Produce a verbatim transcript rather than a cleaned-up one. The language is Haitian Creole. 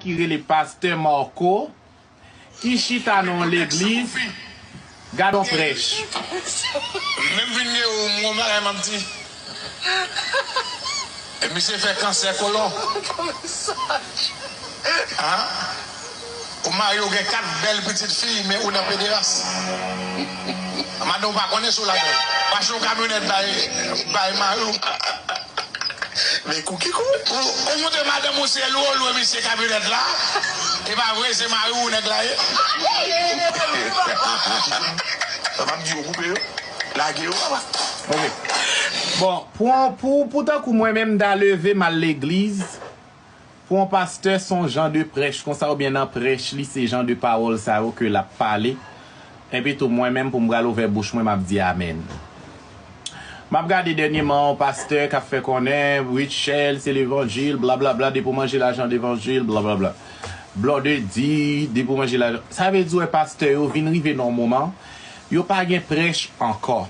ki rele Pastè Marco, ki chita nan yon legliz, gad yon prèch. Menm vin gen yon bagay m ap di. E misye fè kansè kolon. An? Ou marye, ou gen kat bèl pitit fi, men ou nan pederas. Madanm ou pa konnen si w ladan. W achte yon kamyonèt bay, bay mari w. Men kou ki kou? Ou, ou montre madanm ou se lwe lwe misye kamyonèt la. E pa vre, se mari ou nèg la ye. Sa m ap di yo koupe yo. Lage yo, papa. Ok. Bon, pou, pou, pou tankou mwen menm, m ta leve, m al legliz. Pou yon pastè, se yon jan de prèch konsa, oubyen nan prèch li, se jan de pawòl sa yo ke l ap pale. Epi tou, mwen menm, pou m pral ouvè bouch mwen, m ap di amèn. M ap gade dènyèman yon pastè k ap fè konnen, Rutshelle, se levanjil, blablabla, depi w manje lajan levanjil, blablabla. Blòdedi, depi w manje lajan. Sa vle di, wè, pastè yo vin rive nan yon moman, yo pa gen prèch ankò.